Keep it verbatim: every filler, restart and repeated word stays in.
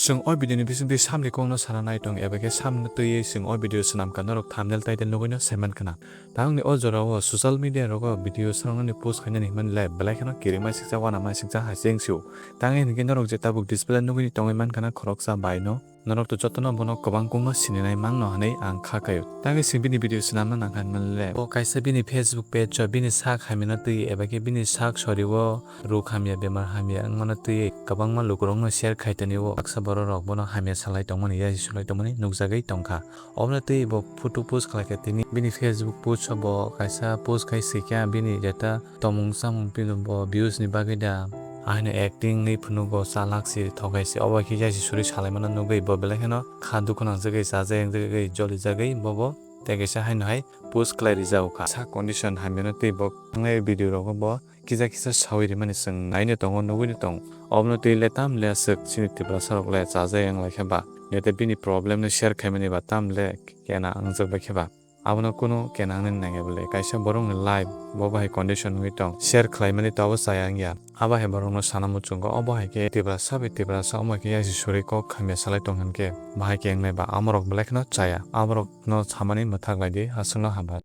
Chwng o video ni bisingtwi samni kokno sana nai tong eba khe samno twiwi chwng o video swnam kha norok thumbnail title nugwino saiman khna. Tangni o jora o social media rogo video swnamnani post khainani hwnmani le belai kheno kirimai siksa uanamai siksa hai se wngsio. Tangwi hinkhe norok je tabuk display nugwini tongwi man khna khoroksa bai no. Norok to jotono bono kwbang kokno sininai mangno hwnwi ang kha kaio. Tangwi chwng bini video swnamna nang kha hwnmani le bo kaisa bini Facebook page o bini sak hamyano twi eba khe bini sak sori o ruk hamya bemar hamya wngmano twiwi kwbangma lukurokno share khai tonio. Baksa bororok bono hamya salai tongmani yaji sulai tongmani nukjagwi tongkha. Obono twiwi bo photo post khlaikha tini bini Facebook post o bo kaisa post khai swikha bini jeta tomung chamung pino bo views ni bagwi da. Ahino acting ni phunugo chalak si thokai si obo khe yaji suri salaimano nugwi bo belai kheno kha dukhu nangjagwi chajak yangjagwi jolijagwi bobo tei kaisa haino hai post khlai rijao kha. Sa condition hamyano twi bo thangnai video rogo bo kisa kisa sawi rimani chwng naino tongo, nugwino tongo. Obono twi le tam le aswk chini Tiprasa rok le chaja yang lai khe ba? Nete bini problem no share khaimani ba tam le kena wngjak bai khe ba? Abono kunu kena wngnani nangya bole. Kaisa borok ni life bo bahai condition wngwi tong. Share khlaimani to abo chaya wngya. Abo hai borok no sana muchungo. Obo hai khe Tiprasa bai Tiprasa omo hai khe yaji suri kok hamya salai tong hinkhe bahai khe wngnai ba? Amorok belai kheno chaya. Amorok no samani mwthak lai di, aswkno hambai.